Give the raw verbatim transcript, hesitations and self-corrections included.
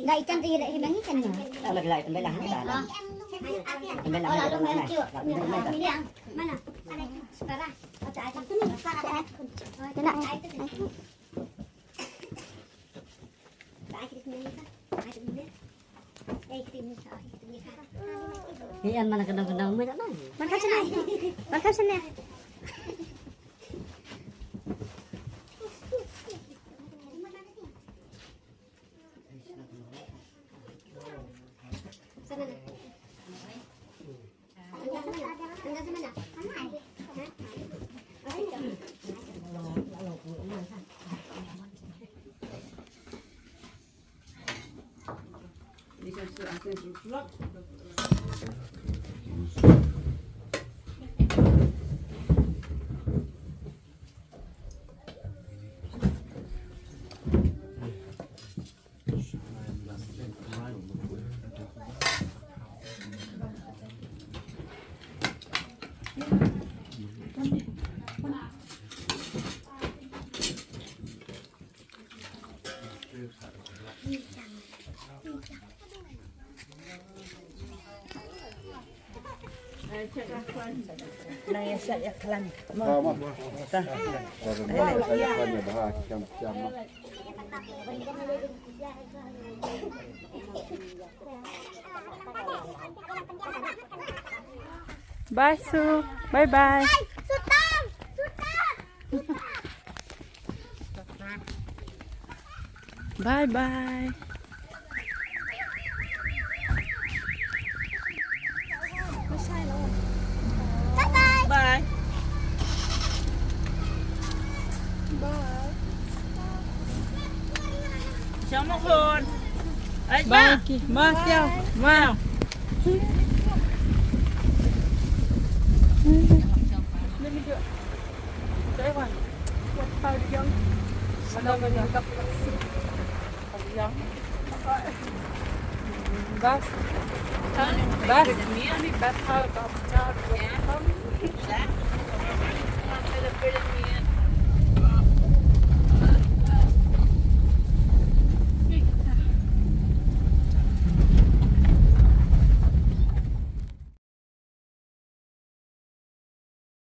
Lai ikan tu, ia, ia, bang ikan ni. Ala, lai, tambah lah, tambah lah. Tambah lah, tambah lah. Mana? Sekarang. Ada, ada. Kena. Ni an mana kena kena umai tak mana? Makan sini. Makan sini. Bye, Su. Bye bye. Bye bye. Bye bye. Bye. Bye. Bye. Bye. Bye. Let me do it. Bas. Bas.